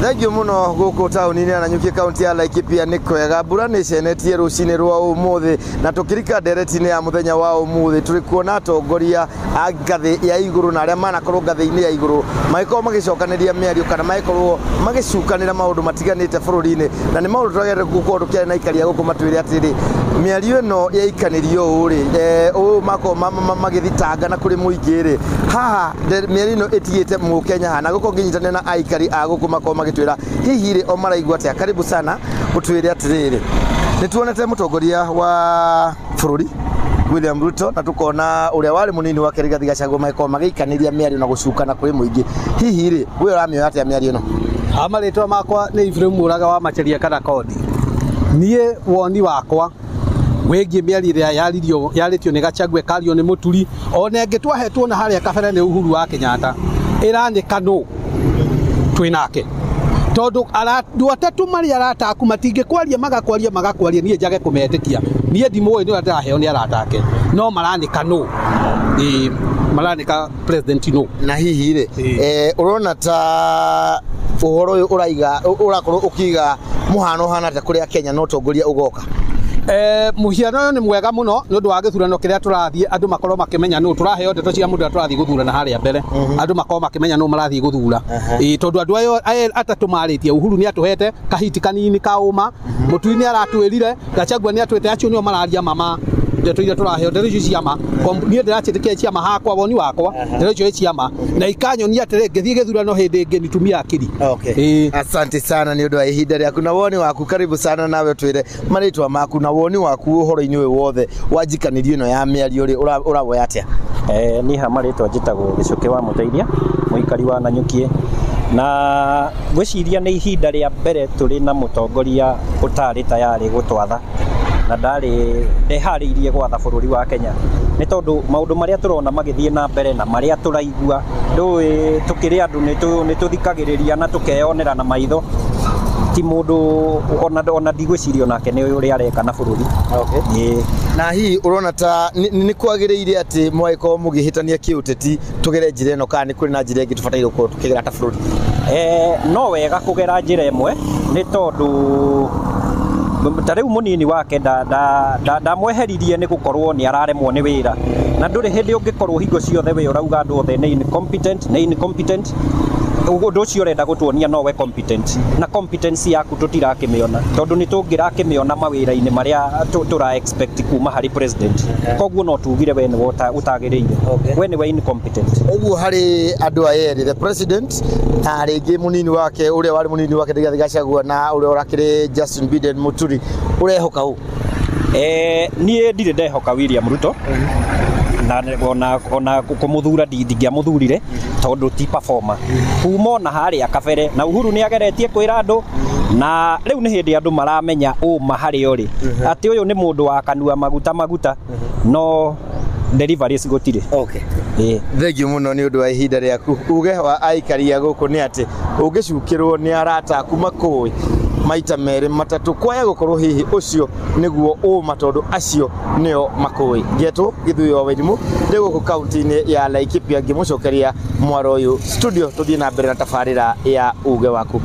Thank you muno guku tauni-inĩ ya Nanyuki, kaunti ya Laikipia. Nĩ kwega, mbura nĩ ĩcenetie rũcinĩ rwa ũmũthĩ, na tũkĩrika ndereti-inĩ ya mũthenya wa ũmũthĩ, tũrĩ kuona atongoria a ngathĩ ya igũrũ na arĩa manakorwo ngathĩ-inĩ ya igũrũ magĩkorwo magĩcokanĩria mĩario kana magĩkorwo magĩcukanĩra maũndũ matiganĩte bũrũri-inĩ, na nĩ maũndũ twagĩrĩire gũkorwo tũkĩaria na aikari a gũkũ matwĩre atĩrĩrĩ, mĩario ĩno yaikanĩrio ũũ rĩ, ũũ makorwo magĩthitanga na kũrĩ mũingĩ rĩ, haha mĩario ĩno ĩtigĩte mũkenya haha, na gũkorwo ngĩnyitanĩra na aikari a gũkũ makorwo magĩtwĩra hihi rĩ o maraigua atĩa. Karibu sana, ũtwĩre atĩrĩrĩ, nĩ tuonete mũtongoria wa bũrũri William Ruto na tukona ũrĩa warĩ mũnini wake Rigathi Gachagua magĩkorwo magĩikanĩria mĩario na gũcukana kũrĩ mũingĩ. Hihi rĩ, we ũramĩoya atĩa mĩario ĩno? Marĩtwa makwa nĩ Ibrahim Mũraga wa Macheria kana Kondi. Niĩ woni wakwa wĩgiĩ mĩario ĩrĩa yaririo yarĩtio nĩ Gachagua, ĩkario nĩ Mũturi, ona ĩngĩ twahetwo na harĩa kabere nĩ Uhuru wa Kenyatta, ĩranĩka nũ twĩ nake, tondũ andũ atatũ marĩa arata aku matingĩkwaria, magakwaria magakwaria, niĩ njage kũmetĩkia. Niĩ ndimũĩ, nĩ ũrĩa ndĩraheo nĩ arata ake, no maranĩka nũ, ĩĩ, maranĩka president nũ. Na hihi rĩ, ũrona ta ũhoro ũyũ ũraiga ũrakorwo ũkĩiga mũhano ũhana atĩa kũrĩ Kenya na ũtongoria ũgoka? Mũhiano ũyũ nĩ mwega mũno nĩ ũndũ wa gĩthurano kĩrĩa tũrathiĩ, andũ makorwo makĩmenya nũ tũraheo ndeto cia mũndũ ũrĩa tũrathiĩ gũthurana harĩa mbere, andũ makorwo makĩmenya nũ marathiĩ gũthura. Ĩĩ, tondũ andũ ayo atatũ marĩtie, Uhuru nĩ atũhete kahiti kanini ka ũma, Mũtui nĩ aratwĩrire, Gachagua nĩ atwĩte, acio nĩo mararia mama ndeto iria tũraheo, ndeto icio ciama. Niĩ ndĩraciĩtĩkia ciama, hakwa woni wakwa, ndeto icio ciama na ikanyonia atĩrĩ, ngĩthiĩ gĩthurano hĩndĩ ĩngĩ nitumie akili. Okay. Asante sana nĩ ũndũ wa ihinda rĩaku na woni waku. Karibu sana, nawe twĩre marĩtwa maku na woni waku ũhoro-inĩ ũyũ wothe wa njikanĩrio ĩno ya mĩario rĩ, ũrawoya atĩa? Niĩ ha marĩtwa njĩtagwo Gĩcũkĩ wa Mũteithia, mũikari wa Nanyuki, na ngwĩciria nĩ ihinda rĩa mbere tũrĩ na mũtongoria ũtarĩ tayarĩ gũtwatha na ndarĩ ndeharĩirie gwatha bũrũri wa Kenya, nĩ tondũ maũndũ marĩa tũrona magĩthiĩ na mbere na marĩa tũraigua, ndũĩ tũkĩrĩ andũ nĩ tũthikagĩrĩria na tũkeyonera na maitho, ti mũndũ ona ndigwĩciria onake nĩ ũrĩa areka na bũrũri. Okay. Na hihi ũrona ta nĩ kwagĩrĩire atĩ mwagĩkorwo mũgĩhĩtania kĩũteti tũgere njĩra ĩno, kana nĩ kũrĩ na njĩra ĩngĩ tũbataire gũkorwo tũkĩgera ta bũrũri? No wega kũgera njĩra ĩmwe, nĩ tondũ ta rĩu mũnini wake ndamweheririe nĩ gũkorwo nĩ araremwo nĩ wĩra, na ndũrĩ hĩndĩ ũngĩkorwo hingo ciothe we ũrauga andũ othe nĩ incompetent, nĩ incompetent. Ũndũ ũcio ũrenda gũtuonia nowe competent, na competence yaku tũtirakĩmĩona, tondũ nĩ tũngĩrakĩmĩona mawĩra-inĩ marĩa tũra expect kuma harĩ president. Koguo no tugire we nĩwe ũtagĩrĩire, we nĩwe incompetent. Ũguo harĩ andũ aya erĩ, the president na rĩngĩ mũnini wake, ũrĩa warĩ mũnini wake Rigathi Gachagua, na ũrĩa ũrakĩrĩ Justin Biden Muturi, ũrehoka ũ? Niĩ ndirĩ ndehoka William Ruto, na ona kũmũthura ndingĩamũthurire, tondũ ti performer kuma ona harĩa kabere, na Uhuru nĩ ageretie kwĩra andũ, na rĩu nĩ hĩndĩ andũ maramenya ũma harĩa ũrĩ, atĩ ũyũ nĩ mũndũ wa kanua maguta maguta, no deliveries gũtirĩ. Okay. Thengiũ mũno nĩ ũndũ wa ihinda rĩaku. Uge wa aikari a gũkũ nĩ atĩ ũngĩcukĩrwo nĩ arata aku makũĩ maita merĩ matatũ, kwaya gũkorwo hihi ũcio nĩguo ũma, tondũ acio nĩo makũĩ. Ngetwo Gĩthuyo wa Wairimu, ndĩ gũkũ kaunti-inĩ ya Laikipia, ngĩmũcokeria mwaro ũyũ studio, tũthiĩ na mbere na tabarĩra ya uge waku.